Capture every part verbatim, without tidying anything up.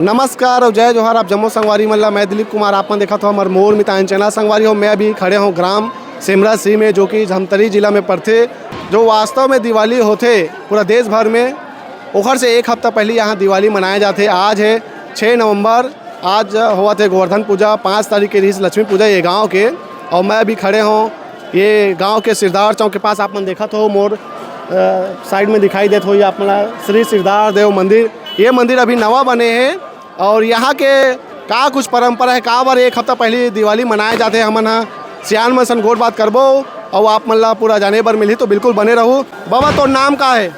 नमस्कार अउ जय जोहार, आप जम्मो संगवारी मन ला। मैं दिलीप कुमार, आप मन देखत हो हमर मोर मितान चैनल। संगवारी हो, मैं अभी खड़े हों ग्राम सेमरा सी में, जो कि धमतरी जिला में पड़थे। जो वास्तव में दिवाली होथे पूरा देश भर में, ओखर से एक हफ्ता पहली यहाँ दिवाली मनाए जाथे। आज है छः नवंबर, आज होवत हे गोवर्धन पूजा, पाँच तारीख के रिहिस लक्ष्मी पूजा ये गांव के। और मैं अभी खड़े हों ये गांव के सिरदार चौक के पास। आप मन देखत हो मोर, अ, साइड में दिखाई देत होही आप मन ला श्री सिरदार देव मंदिर। ये मंदिर अभी नवा बने हे और यहाँ के का कुछ परंपरा है, काबर एक हफ्ता पहली दिवाली मनाए जाथे, हमन ह सियान मन सन गोठ बात करबो और आप मन ला पूरा जाने बर मिलही, तो बिल्कुल बने रहू। बाबा, तोर नाम का है?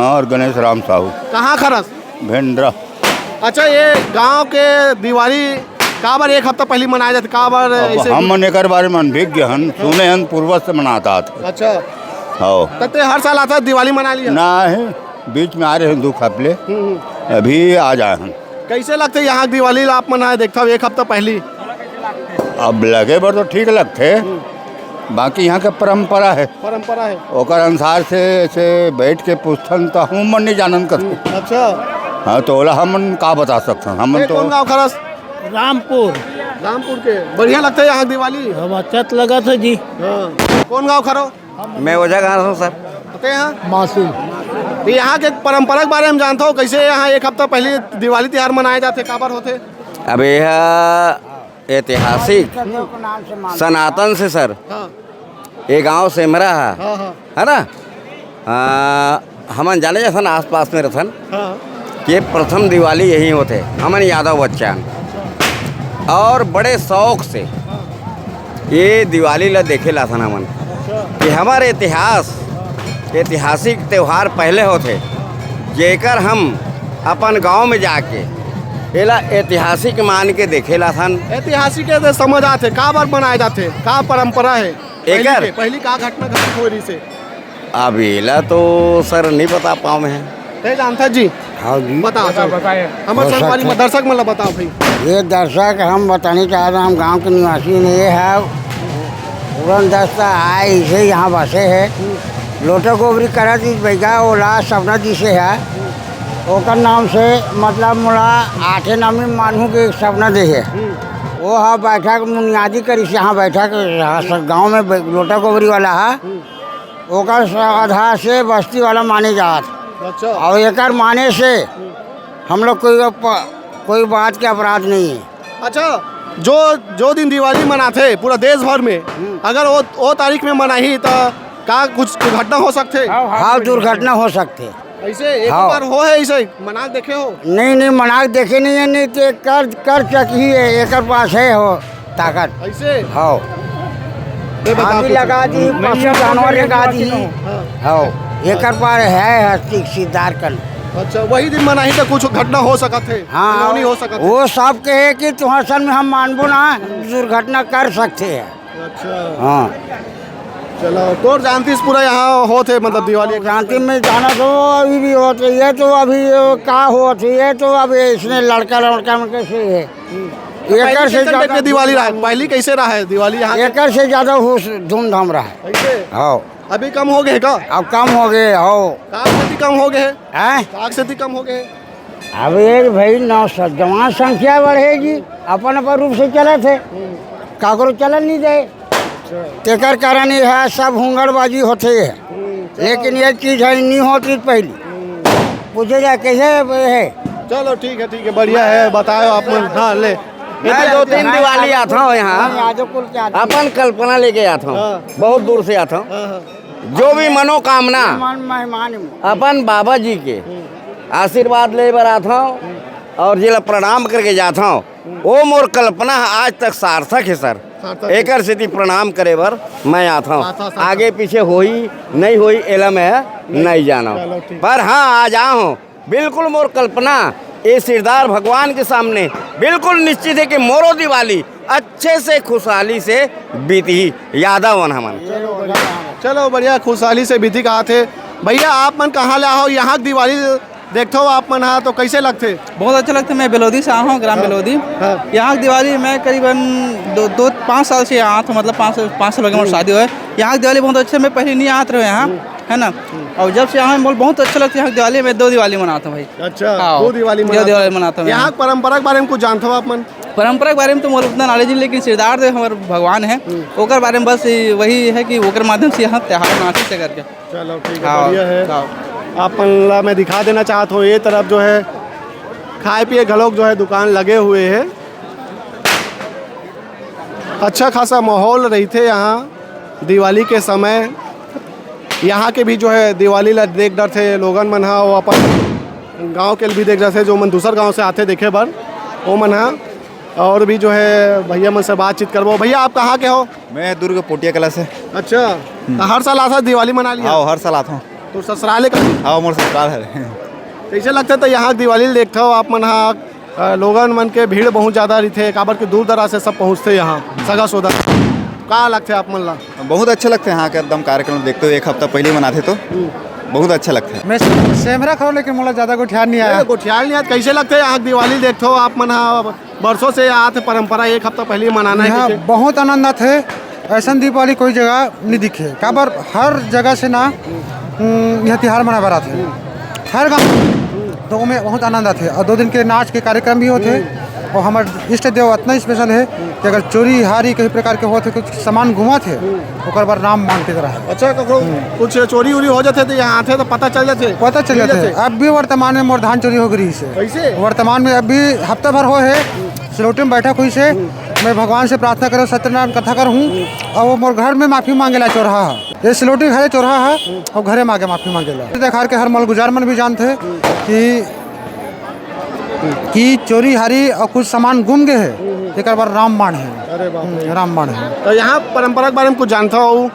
और गणेश राम साहू। कहाँ खरस? भेंडरा। अच्छा, ये गांव के दिवाली काबर एक हफ्ता पहली मनाए जाथे, काबर अब ऐसे? हम मन एकर बारे में अनभिज्ञ हन, सुने हन, पूर्वज से मनात आत हे। अच्छा। हव। तब ते हर साल आता दिवाली मना लिया? नहीं, बीच में आ रहे हैं दुख अपले, हम्म, हम्म। अभी आ जाए हन। कैसे लगथे यहाँ के दिवाली ला आप मन आए देखथव एक हफ्ता पहली? अब लगे बर तो ठीक लगथे, हम्म। बाकी यहाँ के परंपरा है, परंपरा है। ओकर अनुसार से ऐसे बैठ के पूछथन तो हम मन नहीं जानन कर। हम्म, अच्छा। हाँ, तो ओला हमन का बता सकथन? हमन ए, तो कौन गाँव खरस? रामपुर। रामपुर के। बढ़िया लगथे यहाँ के दिवाली? हम अच्छा तो लगत है जी। हाँ। कौन गाँव खरो? मैं ओझा गाँव हूँ सर। ते हैं? मासूम। तो यहाँ के परंपरा के बारे में जानता हो, कैसे यहाँ एक हफ्ता पहले दिवाली तिहार मनाए जाथे, काबर होथे? अब यह ऐतिहासिक सनातन से सर, हाँ। ये गांव सेमरा है, हाँ, हाँ। है ना? आ, हमन जाने जैसन आसपास में रथन हाँ। कि प्रथम दिवाली यही होथे, हमन यादव बच्चा हन। और बड़े शौक से ये दिवाली ला देखे लाथन हमन कि हमर इतिहास, ऐतिहासिक त्यौहार पहले होथे, जेकर हम अपन गांव में जाके एला ऐतिहासिक मान के देखे लाथन। ऐतिहासिक के समझ आथे, काबर मनाए जाथे, का परंपरा है? पहली एकर? के, पहली का घटना घटित होय रहिस हे? अब एला तो सर नहीं बता पाऊँ मैं। ते जानता जी? हाँ जी। बता, बता, सर। बताए। हमर हो संगवारी सकता। में दर्शक मन ला बताओ भाई। ये दर्शक हम बताने चाहत हन, हम गांव के निवासी नहीं है, उड़न दस्ता आए इसे यहाँ बसे है। लोटा गोबरी करत इस बैगा ओला सपना दिसे है, ओकर नाम से मतलब मोला आठे नवमी मानहू के सपना दे है। वो हा बैठक मुनियादी करिस, यहाँ बैठक गांव में बै-, लोटा गोबरी वाला हा। ओकर श्रद्धा से बस्ती वाला माने जात। अच्छा। और एकर माने से हम लोग कोई अप-, कोई बात के अपराध नहीं है। अच्छा, जो, जो दिन दिवाली मनाथे पूरा देश भर में, हम्म। अगर वो, वो तारीख में मनाही तो का कुछ दुर्घटना हो सकथे? हाँ, दुर्घटना हो सकथे। ऐसे एक हाँ। बार हो है ऐसे मनाक देखे हो? नहीं, नहीं, मनाक देखे नहीं है, नहीं तो कर, कर चकी है, एकर पास है हो ताकत। ऐसे? हाँ। ये बताओ आगी तो। लगा दी, पशु जानवर लगा दी। हाँ। हाँ, एकर पार है हस्ती सिद्धार कन। अच्छा, वही दिन मनाही तो कुछ घटना हो सकत है, हाँ, अनहोनी हो सकत है। वो सब कहे कि तुम्हारे सन में हम मानबो ना, दुर्घटना कर सकते हैं। अच्छा। हाँ। चलो, तोर जानती से पूरा यहाँ होत है, मतलब दिवाली? जानती में जाना तो अभी भी होत है, ये तो अभी का होत है, ये तो अभी इसने लड़का लड़का में कैसे है। हम्म। एकर पहली से कैसन ज्यादा type के दिवाली रहा है? पहली कैसे रहा है दिवाली यहाँ के? एकर से ज्यादा होश धूमधाम रहा है। ऐसे? हाँ। अभी कम हो गए का? अब कम हो गए हो। काग से भी कम हो गए? हैं? काग से भी कम हो गए? अब ये भाई नौ सौ जवान संख्या बढ़ेगी, अपन अपन रूप से चलत है, काकरो चलन नहीं दे। तेकर कारण ये है सब हुंगड़बाजी होते है, लेकिन ये चीज है नहीं होती पहली। पूछे जाए कैसे है? चलो ठीक है, ठीक है, बढ़िया है, बताओ आप मन। हाँ, ले। मैं दो तीन दिवाली आता हूँ यहाँ, हाँ, आज कुल क्या अपन कल्पना लेके आता हूँ, हाँ। बहुत दूर से आता हूँ। हाँ, हाँ। जो भी मनोकामना, मेहमान, मेहमान। अपन बाबा जी के आशीर्वाद ले बर आत हव और जेला प्रणाम करके जात हव, वो मोर कल्पना ह आज तक सार्थक हे सर। सार्थक हे। एकर सेती प्रणाम करे बर मैं आत हव। सार्थक, सार्थक। आगे पीछे होही, नहीं होही, एला मैं नहीं जानव। चलो, ठीक। पर हाँ, आज आए हव, बिल्कुल मोर कल्पना, ये सिरदार भगवान के सामने बिल्कुल निश्चित हे कि मोरो दिवाली अच्छे से खुशहाली से बीतही। यादव हन हमन। चलो बढ़िया, खुशहाली से बीतही कहाथे। भैया, आप मन कहाँ ले आए हव? यहाँ के दिवाली देखथव आप मन हा, तो कैसे लगथे? बहुत अच्छा लगथे। मैं बेलोदी से आए हव, ग्राम हाँ। बेलोदी। हाँ। यहाँ के दिवाली मैं करीबन दो, दो, पाँच साल से आत हव, मतलब पाँच, पाँच साल हो गए मोर हम्म। शादी होए। यहाँ के दिवाली बहुत अच्छे, मैं पहले नहीं आत रहे यहाँ, हम्म। है ना? हम्म। अउ जब से यहाँ मोला बहुत अच्छा लगथे, यहाँ दिवाली में दो दिवाली मनाथंव भाई। अच्छा, हाँ, दो दिवाली दो मनाथंव। दिवाली मनाथंव मैं। यहाँ परंपरा के बारे में कुछ जानथव आप मन? परंपरा के बारे में तो मोला उतना knowledge नहीं, लेकिन सिरदार देव हमर भगवान हे, हम्म। ओकर बारे में बस वही हे कि ओकर माध्यम से यहाँ त्योहार मनाथे करके। चलो ठीक हे, हाँ, बढ़िया हे। हाँ। आप मन ला मैं दिखा देना चाहत हंव, ये तरफ जो हे खाए पिए घलोक जो हे दुकान लगे हुए हे। अच्छा खासा माहौल रहिथे यहाँ दिवाली के समय। यहाँ के भी जो हे दिवाली ला देख डरथे लोगन मन ह, वो अपन गाँव के भी देख डरथे, जो मन दूसर गाँव से आथे देखे बर, वो मन ह। और भी जो हे भैया मन से बातचीत करबो। भैया, आप कहाँ के हो? मैं दुर्ग पोटिया कला से। अच्छा, हम्म। तो हर साल आथस दिवाली मना लिया? हाँ, हर साल आथंव। तो ससुराल हे कहाँ? हाँ, मोर ससुराल हे। कइसे लगथे त यहाँ दिवाली ल देखथव आप मन ह? अ, लोगन मन के भीड़ बहुत ज्यादा रहिथे, काबर के दूर दराज से सब पहुँचथे यहाँ, सगा सोदर। का लगथे आप मन ला? बहुत अच्छा लगथे यहाँ के एकदम कार्यक्रम देखते हुए, एक हफ्ता पहले मनाथे तो हम्म। बहुत अच्छा लगथे। मैं सेमरा खा हूँ, लेकिन मोला ज्यादा गोठियार नहीं आया। नहीं, गोठियार नहीं आया। कइसे लगथे यहाँ दिवाली देखथव आप मन ह? बरसों से आत हे परंपरा, एक हफ्ता पहले ही मनाना हे यहाँ कइसे? बहुत आनंद आथे, ऐसन दीपावली कोई जगह नहीं दिखे। काबर हर जगह से ना, उम, यह तिहार मनाए बर आथे, हर गाँव। तो ओमे बहुत आनंद आथे। और दो दिन के नाच के कार्यक्रम भी होथे। और हमर इष्ट देव अतना स्पेशल हे कि अगर चोरी हारी कहीं प्रकार के होथे, कुछ सामान घुमाथे, ओकर बर राम मान के तरह हे। अच्छा, कखनो हम्म। कुछ चोरी उरी हो जाथे त यहाँ आथे त पता चल जाथे? पता चल मिल जाथे। जाथे? अब भी वर्तमान में मोर धान चोरी हो गई से। कइसे? वर्तमान में अभी हफ्ता भर हो हे, सिलौटी में बैठक होइस हे। हम्म। मैं भगवान से प्रार्थना करूँ, सत्यनारायण कथा करूँ, हम्म। और वो मोर घर में माफी मांगेला चोरहा हे। ये सिलौटी घरे चोरहा हे, हम्म। और घरे में आके माफी मांगेला। देखार के हर मलगुजार मन भी जानथे हम्म। कि कि चोरी हारी और कुछ सामान गुम गए हे, हम्म, हम्म। एकर बर रामबाण हे। अरे बाप रे। हम्म, रामबाण हे। तो यहाँ परंपरा के बारे में कुछ जानथव?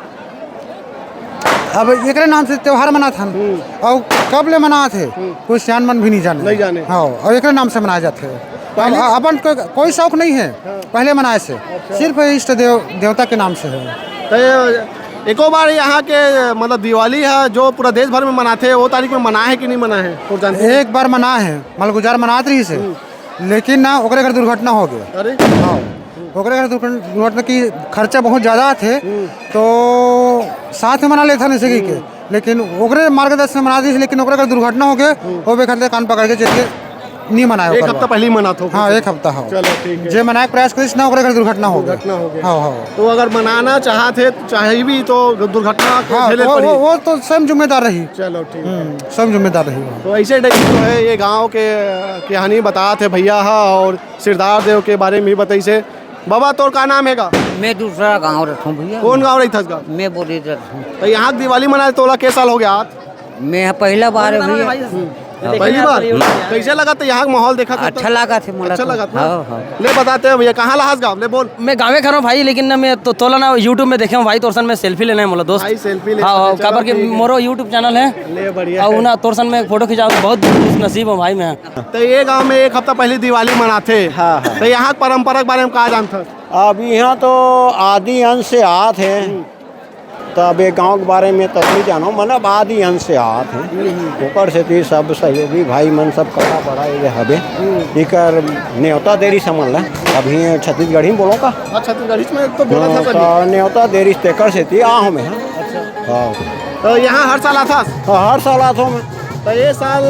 अब एकरे नाम से त्योहार मनाथन। हम्म। और कब ले मनात हे, हम्म। कोई सियान मन भी नहीं जाने। नहीं जाने। हाँ, और एकरे नाम से मनाए जाथे। पहले अब अपन को कोई शौक नहीं हे, हाँ। पहले मनाए से। अच्छा। सिर्फ इष्ट देव, देवता के नाम से हे। तो ये एको बार यहाँ के, मतलब, दिवाली हे, जो पूरा देश भर में मनाथे, वो तारीख में मना हे कि नहीं मना हे? कुछ जानते हैं? एक बार मना हे, मलगुजार मनात रहिस हे। हम्म। लेकिन ना, ओकरे घर दुर्घटना हो गए। अरे। हाँ, ओकरे घर दुर्घटना, दुर्घटना की खर्चा बहुत ज्यादा थे, हम्म। तो साथ में मना लेथन ऐसे की के। हम्म। लेकिन ओकरे मार्गदर्शन में मना दिस, लेकिन ओकरे घर दुर्घटना हो गए, हम्म। वो बेखत ले कान पकड़ के चल के नहीं मनाए एक ओकर हफ्ता बाद। पहले ही मनात हो। हाँ, एक हफ्ता हो। चलो, ठीक है। जे मनाए के प्रयास करिस ना, ओकरे घर दुर्घटना हो गए। दुर्घटना हो गए। हाँ, हाँ। तो अगर मनाना चाहत हे, चाहे भी, तो दुर्घटना के हाँ, झेले वो, पड़ी। वो, वो तो स्वयं जिम्मेदार रही। चलो, ठीक है। हम्म, स्वयं जिम्मेदार रही वो। तो ऐसे टाइप जो है, ये गांव के कहानी बतात हे भैया हा, और सिरदार देव के बारे में भी बताइस हे। बाबा, तोर का नाम हे गा? मैं दूसरा गांव रथों भैया। कौन गांव रहिथस गा? मैं बोरी रथों। तो यहाँ के दिवाली मनाए तोला के साल हो गया? मैं पहला बार हे भैया। हम्म। हाँ। पहली बार? हम्म। कैसे लगा था यहाँ का माहौल देखा था अच्छा तो? लगा थे मोला अच्छा तो। लगा था? हाँ, हाँ। ले बताते हैं भैया, कहाँ लहास गाँव? ले बोल। मैं गाँवे घर हूँ भाई, लेकिन ना मैं तो, तोला ना YouTube में देखे हूँ भाई, तोर सन में selfie लेना हे मोला दोस्त। भाई selfie ले हाँ, सकते, हाँ, चलो काबर के ठीक है। मोरो YouTube channel हे। ले बढ़िया और है। ना तोर सन में फोटो खिंचाओ, बहुत खुश नसीब हूँ भाई मैं। तो ये गांव में एक हफ्ता पहले दिवाली मनाथे। हाँ, हाँ। तो यहाँ के परंपरा के बारे में का जानथस? अब यहाँ तो आदि अंश से आत हे। हम्म। तो अब ये गांव के बारे में तो नहीं जानो, मतलब आदि अंश से आत हे। हम्म। ओकर सेती सब सहयोगी भाई मन सब कड़ा बड़ा ये हबे। हम्म। इकर नेवता देरी समझ ला। अभी छत्तीसगढ़ी में बोलो का? हाँ, छत्तीसगढ़ी में तो बोला हाँ, था सभी। तो नेवता देरी तेकर सेती आ हमें। अच्छा। हाँ। तो यहाँ हर साल आथस? हाँ, हर साल आथों मैं। तो ये साल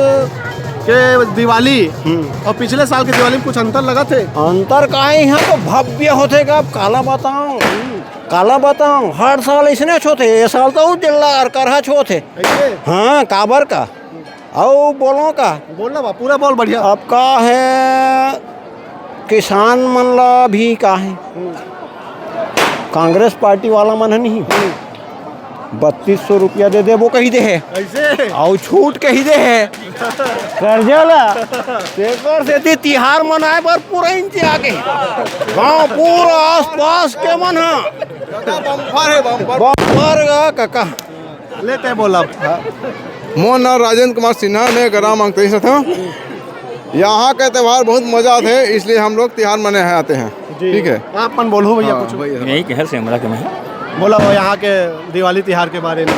के दिवाली हम्म। और पिछले साल के दिवाली में कुछ अंतर लगथे? अंतर का हे, यहाँ तो भव्य होथे का, अब काला बताओ, काला बताओ, हर साल इसने होथे, ये साल तो उजला और करहा होथे। ऐसे? हाँ, काबर का? अउ बोलो का? बोल ना बा, पूरा बोल बढ़िया। अब का हे, किसान मन ला भी का हे, हम्म। कांग्रेस पार्टी वाला मन हे नहीं, हम्म। बत्तीस सौ रुपया दे देबो कही दे हे। ऐसे? अउ छूट कही दे हे। कर्जा ला। तेकर सेती तिहार मनाए बर पूरा इंच आगे। गाँव पूरा आसपास के मन हा। बम्पर हे, बम्पर। बम्पर गा कका। ले तैं बोल अब। मोर नाम राजेंद्र कुमार सिन्हा, मैं ग्राम अंकतरी से था। यहाँ का त्योहार बहुत मजा आते हैं, इसलिए हम लोग तिहार मनाए आते हैं। जी। ठीक है। आप मन बोलहू भैया हाँ, कुछ। भैया। यही कहर से हमरा के मैं। बोला वो यहाँ के दिवाली तिहार के बारे में।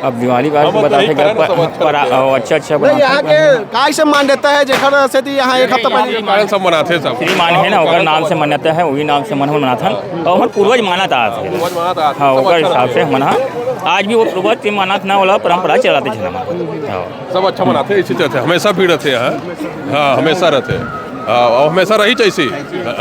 अब दिवाली बारे हम में बताते यही क्या कहना पर, समझ पर, करते हैं। ओ, अच्छा, अच्छा नहीं, बनाते यहाँ हैं। के काय से मान्यता हे, जेकर सेती यहाँ एक हफ्ता पहले कारण सब मनाते हैं सब। श्रीमान हे ना, ओकर नाम से मान्यता हे, वही नाम से मन मनाथन। तो हमर पूर्वज मानत आत हे। पूर्वज मानत आत हे, हाँ, सब ओकर अच्छा हिसाब से लगता है। मन ह आज भी वो पूर्वज के मनात ना वाला परंपरा चलाते थे हमारे। हाँ। सब अच्छा मनाते, ऐसे चलते, हमेशा भीड़ रहते हैं। हाँ, हमेशा रहते हैं। हाँ, और हमेशा रही चाहिए ऐसी।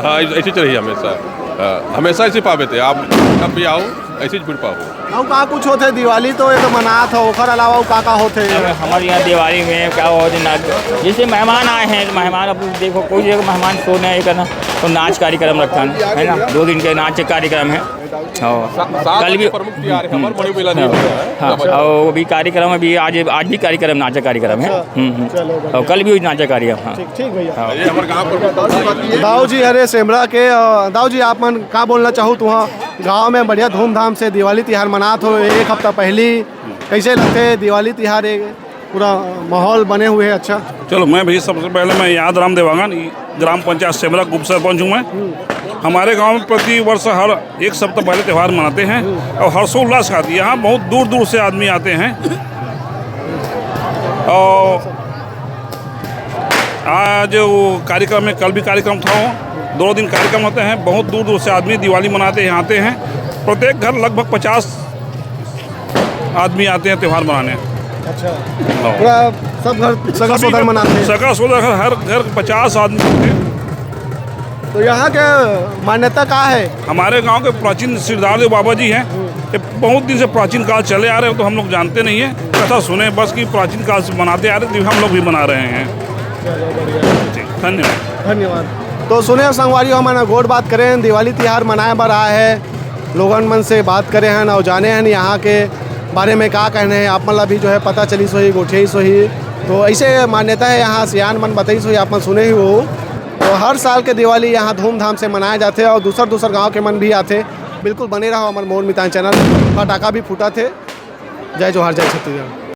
हाँ, ऐसी चाहिए हमेशा। हाँ, हमेशा ऐसी पावे थे आप, जब भी आओ, ऐसी भीड़ पाओ। अउ का कुछ होथे? दिवाली तो ये तो मनात हो, ओखर अलावा अउ का का होथे? अब हमारे यहाँ दिवाली में क्या होथे ना, जैसे मेहमान आए हैं, तो मेहमान, अब देखो, कोई जगह मेहमान सोने आए का ना, तो नाच कार्यक्रम रखा है, है ना, दो दिन के नाच कार्यक्रम है। हाँ। सा-, सात कल भी प्रमुख त्योहार है हमारे, बड़ी मेला नहीं हाँ। होता है। हाँ, और वो भी कार्यक्रम अभी आज, आज भी कार्यक्रम, नाचा कार्यक्रम है। अच्छा। हम्म, हम्म। चलो, बढ़िया। और कल भी नाचा कार्यक्रम, हाँ। ठीक, ठीक भैया। हाँ। ये हमारे गांव पर दाऊ जी हरे सेमरा के, अ, दाऊ जी, आप मन का बोलना चाहू तुहा? गांव में बढ़िया धूमधाम से दिवाली तिहार मनात हो, एक हफ्ता पहली कैसे लगथे दिवाली तिहार? एक पूरा माहौल बने हुए है, अच्छा। चलो, मैं भी सबसे पहले, मैं याद राम देवांगन, ग्राम पंचायत सेमरा, उप सरपंच हूँ मैं। हमारे गांव में प्रति वर्ष हर एक सप्ताह पहले त्यौहार मनाते हैं और हर्षोल्लास के साथ यहाँ बहुत दूर दूर से आदमी आते हैं। और आज वो कार्यक्रम है, कल भी कार्यक्रम था, वो दो दिन कार्यक्रम होते हैं। बहुत दूर दूर से आदमी दिवाली मनाते हैं, आते हैं। प्रत्येक घर लगभग पचास आदमी आते हैं त्यौहार मनाने। अच्छा। हाँ। पूरा सब घर, सगा सभी सोदर घर, मनाते हैं। सगा सोदर घर, हर घर पचास आदमी होते हैं। तो यहाँ के मान्यता का है? हमारे गांव के प्राचीन सिरदार जो बाबा जी हैं, ये बहुत दिन से, प्राचीन काल चले आ रहे हैं, तो हम लोग जानते नहीं हैं। कथा सुने बस कि प्राचीन काल से मनाते आ रहे, तो हम लोग भी मना रहे हैं। जी, धन्यवाद। धन्यवाद। तो सुने संगवारी हो, हमन गोठ बात करें, दिवाली तिहार मनाए बर आए हैं, लोगन मन से बात करे हन और जाने हन यहाँ के बारे में का कहना है। आप मन ला भी जो है पता चलिस होही, गोठियाइस होही। तो ऐसे मान्यता है यहाँ, सियान मन बताइस होही, आप मन सुने ही हो। तो हर साल के दिवाली यहाँ धूमधाम से मनाया जाथे और दूसर दूसर गांव के मन भी आथे। बिल्कुल बने रहो हमर मोर मितान चैनल। फटाका भी फूटा थे। जय जोहार, जय छत्तीसगढ़।